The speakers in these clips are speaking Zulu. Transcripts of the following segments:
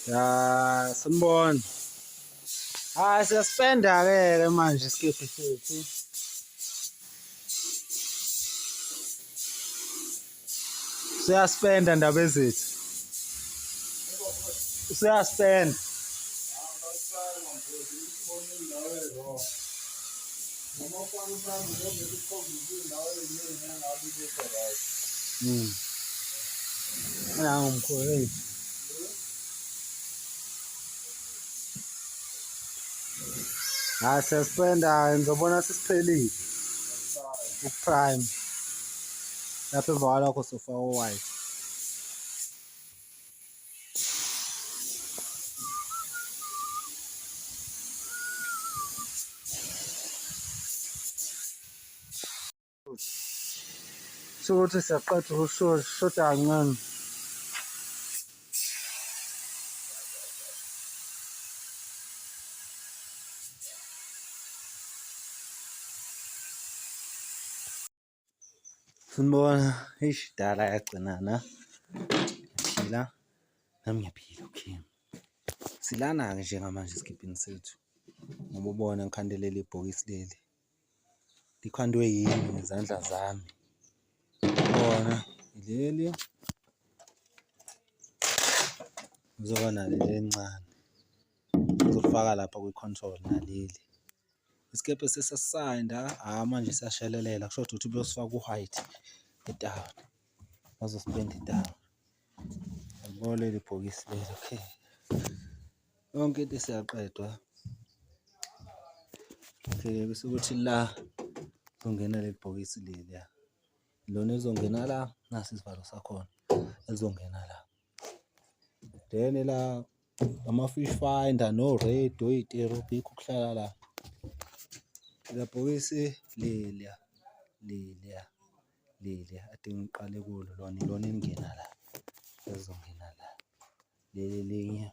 Ya, sanibona. Hayi siyaspenda-ke ke manje isikebhe sethu. Siyaspenda ndaba ezethu. Siyaspenda. Mm. Nangu mkhulu hey. Hayi siyaspenda ngizobona sesiphelile. Uprime. Lapha emva kwalokho sofaka o-white. Sho ukuthi siyaqeda ukushoda kancane. Sanibona, eish dala yagcinana. Ngiyaphila, nami ngiyaphila, okay. Silana-ke njengamanje esikibhini sethu ngoba ubona ngikhande leli bhokisi leli. Likhandwe yimi ngezandla zami. Bona leli kuzoba naleli elincane. Ngizolifaka lapha kwi-console naleli. Isikebhe sesasayinda, hha manje siyashelelela kusho ukuthi beyosifaka u-white etawuni, bazosipenda itawuni. Yabo leli bhokisi leli, okay. Yonke into isiyaqedwa. Okay, bese kuthi la kuzongena leli bhokisi leliya. Lona elizongena la, nasi isivalo sakhona, elizongena la. Then la ama-fish finder no-radio oy'tirobhi yikho okuhlala la. Lela bhokisi leliya, leliya, leliya ade ngiqale kulo lona ilona elingena la, elizongena la. Leli elinye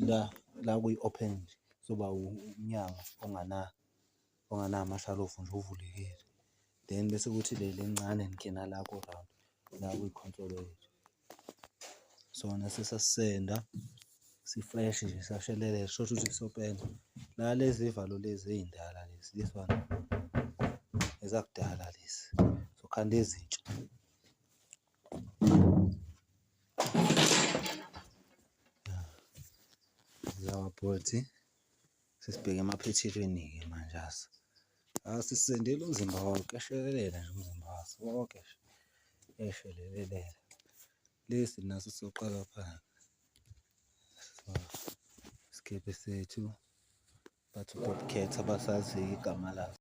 la la kuyi-open nje kuzoba umnyango onganawo amashalofu nje uvulekile. Then bese kuthi leli elincane lingena la ku-round la kwikhonsolo yethu. Sona sesasisenda si-fresh nje siyashelelela shuthi ukuthi siyopenda. La lezi iy'valo lezi ey'ndala lezi, this one ezakudala lezi, sokhanda ezintsha. Lawa bhodi sesibheke emaphethelweni-ke manje aso. Asisendeli umzimba wonke eshelela nje umzimba waso wonke nje eshelelelela. Lesi naso soqala phansi. Isikebhe sethu bathi u-Bobcat abasaziyo igama laso.